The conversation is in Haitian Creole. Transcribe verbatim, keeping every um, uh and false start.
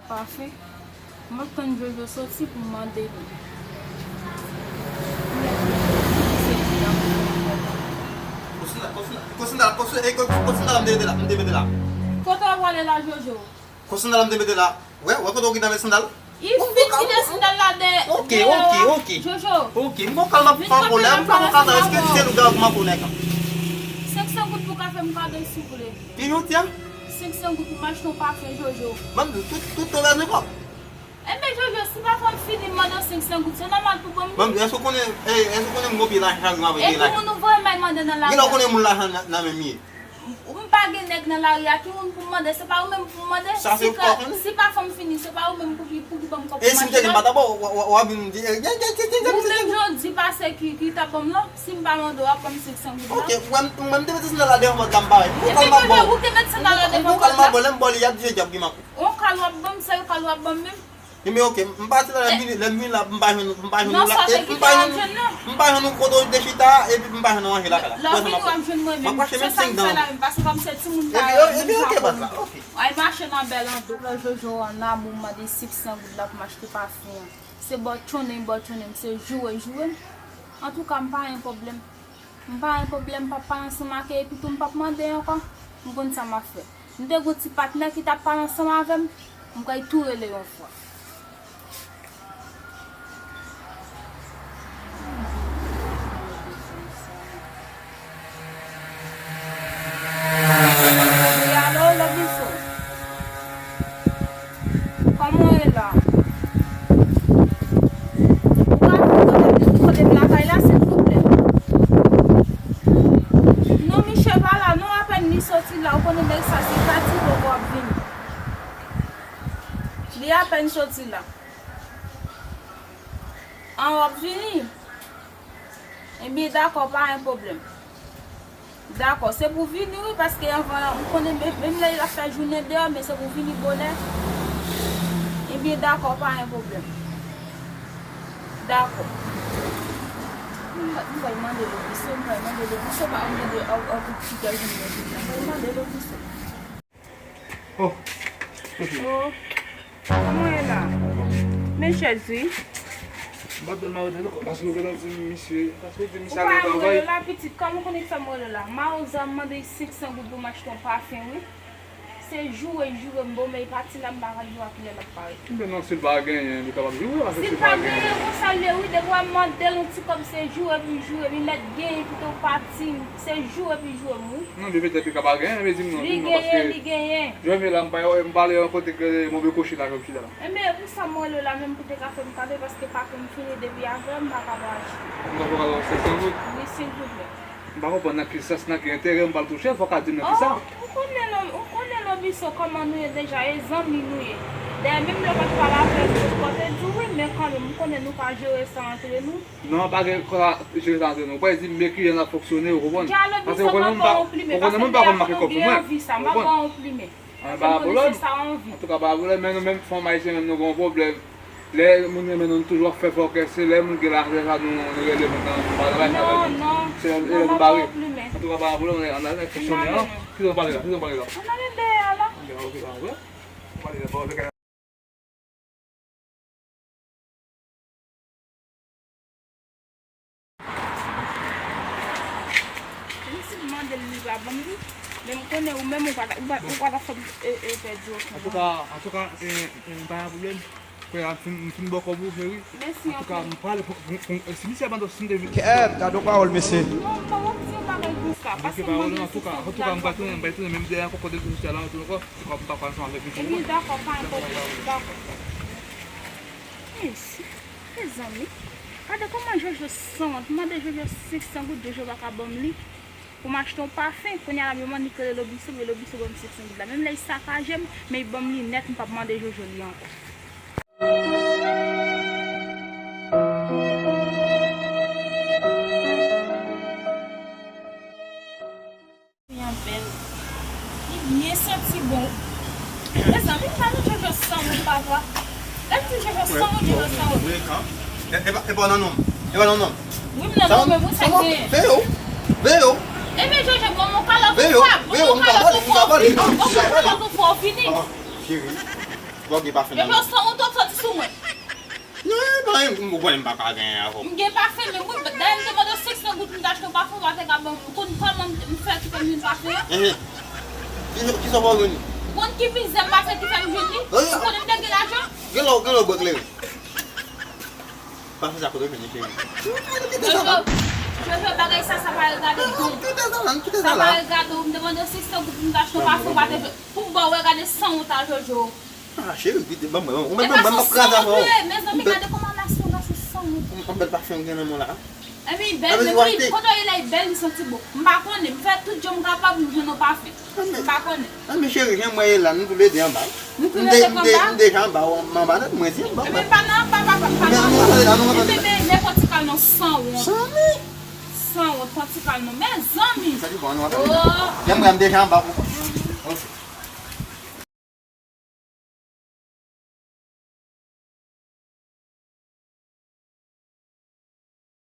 Pafen. M ap tann Jojo soti pou m mande li. Kote w prale la, Jojo? Kot sandal la m te mete la? Wè, wè kote w gentan met sandal? Li fik kite sandal la de, ok, ok, ok. Jojo. Ok, m gon kal m ap fè ankò la, m pa gon kal sa, èske se lougawou k m ap konnen kan? Senk san goud pou kafe m kado, silvouplè. Ki yon ti a? Senk san goud pou m achte yon pafen, Jojo. Ban m di, tout, tout tan w bezwen kòb. Enben, Jojo, si pafen m fini, m mande w senk san goud, se nòmal pou ban m li. Ban m di, èske w konnen, èske w konnen m gon pye lajan, m ap peye lajan? Epi moun ou voye m al mande nan lari a. Genlè w konnen moun lajan nan, nan men m ye. M pa gen nèg nan lari a, ki moun pou m mande? Se pa ou menm pou m mande? Sa se ou k pa konnen. Si pafen m fini, se pa ou menm pou ki, pou ki ban m kòb pou m achte lòt? E si m te gen, m pa ta ba w, w ap vin di, e, gen, gen, gen, gen, gen. Ou menm jan w di pase ki, ki t ap ban m lan, si m pa mande w, w ap ban m senk san goud lan. Ok, ou wè m, ou wè m te mete sandal la devan pòt la, m parèt. Epi Jojo, ou te met sandal la devan pòt la? Ou kal m ap ba w, lè m ba w li, y ap di se djab ki makout. On kal w ap ban m, sèl kal w ap ban m menm? Ebyen, ok, m pati la, lè m vini, lè m vini la, m pa jwenn, m pa jwenn ou la, e m pa jwenn, m pa jwenn ou kote w te chita, epi m pa jwenn ou ranje lakay la. Lè w vini, w ap jwenn mwen menm. M ap mache menm senk dan. Se sa m fè la menm, paske kòm se timoun pa yo, ebyen, ok, baz la, ok. Ay mache nan bèl an dou. Lè Jojo an amou, m mande senk san goud la pou m achte pafen an. Se bò tchonnen, bò tchonnen, se joure, joure. Antouka, m pa gen pwoblèm. M pa gen pwoblèm, m p ap pale ansanm ak li, epi tou m p ap mande ankò. M konn sa m ap fè. M te gon ti patnè ki t ap pale ansanm avè m, m pral tou rele yon fwa. Wi, alo, Lobiso. Kòman w ye la? Ou ka vin kote m, kote m lakay la, silvouplè? Non, misye pa la, non, apèn li soti la, ou konnen nèg sa se fatigue w ap vini. Li apèn soti la. An, w ap vini? Ebyen, dakò, pa gen pwoblèm. Dakò, se pou vini wi, paske anvan, ou konnen, menm, menm lè l ap fè jounen deyò, men se pou vini bonè. Ebyen, dakò, pa gen pwoblèm. Dakò. M pral mande Lobiso, m pral mande Lobiso, pa mande, o, o, pou ti gaz mwen, m pral mande Lobiso. Oh, Sophie. Oh. Kòman w ye la? Men chèz wi. M pa t konn mare tèt ankò, paske w gentan di misye, paske w di misye al nan travay. Ou pa rele la, pitit, kòman w konnen sa m rele la? Mawozo a mande senk san goud pou m achte yon pafen, wi. Se joure, joure m, bon, men li pati la, m pa ka di w a kilè l ap parèt. Ebyen non, si l pa genyen, li kapab joure, paske si l pa genyen. Si l pa genyen, konsa l ye, wi, depi w ap mande l yon ti kòb, se joure pou l joure m, li mèt genyen kite w pati, se joure pou l joure m, wi. Non, men petèt li ka pa genyen, men di m non, di m non, paske li genyen, li genyen. Jòvye la, m pa, m pa ale yon kote ke move koche la, jòvye la. Enben, e pou sa m rele w la menm pou te ka fè m kado, paske paken m fini depi avè w, m pa ka ba w achte. M pa ka ba w senk san goud? Wi, silvouplè. M pa konprann nan ki sans, nan ki enterè m pral touche l, fò w ka di m nan kisa. Oh, ou konnen, Lo-, ou konnen Lobiso kòman nou ye deja, e zanmi nou ye. Dayè, menm lè w pa t pale avè m, m te di w wi, men kanmenm, m konnen nou ka jere sa antre nou. Non, pa gen kòman jere sa antre nou. Ou pa di m men kijan n ap fonksyone, ou konprann? Paske ou konnen m pa, ou konnen mwen pa konn make kòb pou mwen. Ou konprann? An, pa gen pwoblèm. Antouka, pa gen pwoblèm, men nou menm fanm ayisyen menm nou gen yon pwoblèm. Lè moun renmen nou, nou toujou ap fè fò kè, se lè moun gen lajan sa nou, nou rele moun nan, nou pa nan bagay sa avè nou. Se lè nou bare. Antouka, pa gen pwoblèm, ann ale, ann fonksyone an. Kite nou pale la, kite nou pale la. Ann ale dèyè a la. Ok, pa gen pwoblèm. Menm si m mande l, li pa ban m li, men m konnen ou menm ou pa ta, ou pa, ou pa ta fè m, e, e, pèdi okenn. Antouka, antouka, e, e, pa gen pwoblèm. Kounye a, m fin, m fin ba w kòb ou, cheri. Mèsi anpil. Antouka, m prale pou, pou, pou, si misye abandone, si m te vin. Kèt, gade yon pawòl, mesye. Non, m pa wè m di yon bagay konsa. Pase m mande l senk san goud la. Antouka, m pral tounen, m pral tounen, menm dèyè ankò, kote l soti a la, m tounen ankò. Antouka, m pa pral ansanm avèk misye. Ebyen, dakò, pa gen pwoblèm, dakò. Mezanmi, gade kòman Jojo sanwont. M mande Jojo senk san goud, Jojo pa ka ban m li. Pou m achte yon pafen, kounye a la, m mande li rele Lobiso, men Lobiso ban m senk san goud la. Menm lè li sakaje m, men li ban m li nèt, m p ap mande Jojo li ankò. Li byen bèl. Li byen santi bon. Mezanmi, m pa nan Jojo sanwont, papa. Lè m di Jojo sanwont, Jojo sanwont. E, e pa, e pa nan non. E pa nan non. Wi, m nan non, men mwen sa gen. Veyo. Veyo. Ebyen, Jojo, bon, mwen kalòt ou fwa. Bon, mwen kalòt ou fwa, ou fini. Bon, mwen kalòt ou fwa, ou fini. Ah, cheri. Bon, gen pafen nan Epi men. Ou san wont w ap soti sou mwen. Non, e pa yon m konnen m pa ka genyen avè w. M gen pafen, men mwen, dayè m te mande w senk san goud pou m t achte yon pafen, ou pa te ka ban m. Ou konn kòman m, m fè ki fè m jwenn pafen an? Ehe. Ki, ki sa w pa jwenn li? Ou konn ki mizè m pase ki fè m jwenn li? Ou konnen m te gen lajan? Gen lè, gen lè w bwè kleren. Pafen sa kote w jwenn li, cheri? Kite sa la. Jojo, bagay sa, sa pa regade w. Kite sa la, kite Sa sa pa la. Regade w, m te mande w senk san goud pou m t achte yon pafen, ou pa te fè. Pou m ba w, regade san wont a Jojo. Ah, cheri, kite, ban mwen, ban mwen, E ban mwen, ban mwen kraze avè w. Mezanmi, gade kòman masyon gason san wont. Yon bèl pafen w gen nan men w la. Epi bèl, men wi, kote w ye la, e bèl, li santi bon. M pa konnen, m fè tout jan m kapab, m jwenn yon pafen. M pa konnen. Ah, men cheri, jan mwen ye la, nou tou le de anba. Nou tou le de anba? M deja anba, w anba nèt, mwen se anba. Epi pa nan anba, papa, m pa nan anba. Epi men, men, pantikal non, san wont. San wont, pantikal non. Mezanmi. Sa di bon, nou anba. Jan mwen, m deja anba pou. Ok.